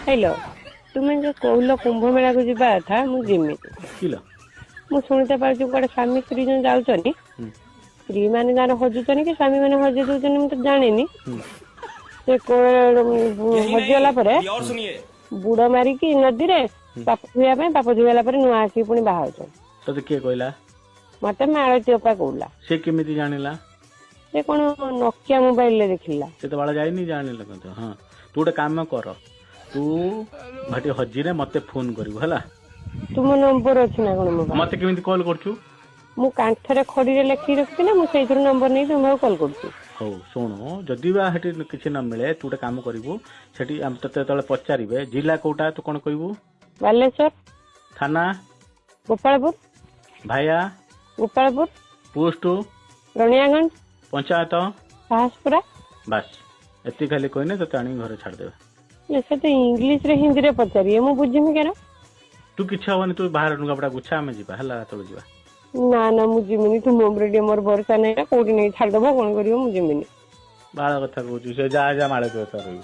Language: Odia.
ହ୍ୟାଲୋ, ତୁମେ ଯୋଉ କହୁଲ କୁମ୍ଭ ମେଳାକୁ ଯିବା କଥା, ମୁଁ ଯିମିନି। କିଲୋ? ମୁଁ ଶୁଣିତେ ପାଇଛି କୁଆଡେ ସ୍ୱାମୀ ସ୍ତ୍ରୀ ଯୋଉ ଯାଉଛନ୍ତି, ସ୍ତ୍ରୀ ମାନେ ତାର ହଜୁଛନ୍ତି କି ସ୍ୱାମୀ ମାନେ ହଜେଇ ଦଉଛନ୍ତି, ମୁଁ ତ ଜାଣିନି। ସେ ହଜିଗଲା ପରେ ବୁଡ ମାରିକି ନଦୀରେ ପାପ ଧୋଇବା ପାଇଁ, ପାପ ଧୋଇଗଲା ପରେ ନୂଆ ଆସିକି ପୁଣି ବାହା ହଉଛନ୍ତି। ତତେ କିଏ କହିଲା? ମତେ ମାଳତୀ ଅପା କହୁଲା। ସେ କେମିତି ଜାଣିଲା? ସେ କଣ ନୋକିଆ ମୋବାଇଲରେ ଦେଖିଲା। ସେ ତ ବାଳ ଯାଇନି, ଜାଣିଲା କିନ୍ତୁ। ହଁ, ତୁ ଗୋଟେ କାମ କର, ତୁ ଭାଟି ହଜିରେ ମତେ ଫୋନ କରିବୁ, ହେଲା? ତୁମ ନମ୍ବର ଅଛି ନା କଣ ମୋ ପାଖରେ? ମତେ କେମିତି କଲ୍ କରୁଛୁ? ମୁଁ କାନ୍ଥରେ ଖଡିରେ ଲେଖିକି ରଖିଛି ନା, ମୁଁ ସେଇଥିରୁ ନମ୍ବର ନେଇ ତୁମ ପାଖକୁ କଲ୍ କରୁଛି। ହଉ ଶୁଣୁ, ଯଦି ବା ସେଠି କିଛି ନ ମିଳେ, ତୁ ଗୋଟେ କାମ କରିବୁ, ସେଠି ଆମେ ତତେ ଯେତେବେଳେ ପଚାରିବେ ଜିଲ୍ଲା କୋଉଟା, ତୁ କଣ କହିବୁ? ବାଲେଶ୍ୱର। ଥାନା? ଗୋପାଳପୁର। ଭାୟା? ଗୋପାଳପୁର। ପୋଷ୍ଟ? ରଣିଆଗଞ୍ଜ। ପଞ୍ଚାୟତ? ସାହସପୁରା। ବାସ୍, ଏତିକି ଖାଲି କହିନେ ତତେ ଆଣିକି ଘରେ ଛାଡ଼ିଦେବେ। ସେ ତ ଇଂଲିଶରେ ହିନ୍ଦୀରେ ପଚାରିବେ, ମୁଁ ବୁଝିମି କେନ? ତୁ କିଛି ହବନି, ତୁ ବାହାର ଲୁଗାପଟା ଗୁଛା, ଆମେ ଯିବା, ହେଲା? ତଳେ ଯିବା। ନା ନା, ମୁଁ ଯିମିନି। ତୁମ ଉପରେ ଟିକେ ମୋର ଭରସା ନାହିଁ ନା, କୋଉଠି ନେଇ ଛାଡ଼ିଦବ, କଣ କରିବ, ମୁଁ ଯିମିନି। ବାଳ କଥା କହୁଛୁ। ସେ ଯାହା ଯାହା ମାଳ କଥା ରହିବୁ।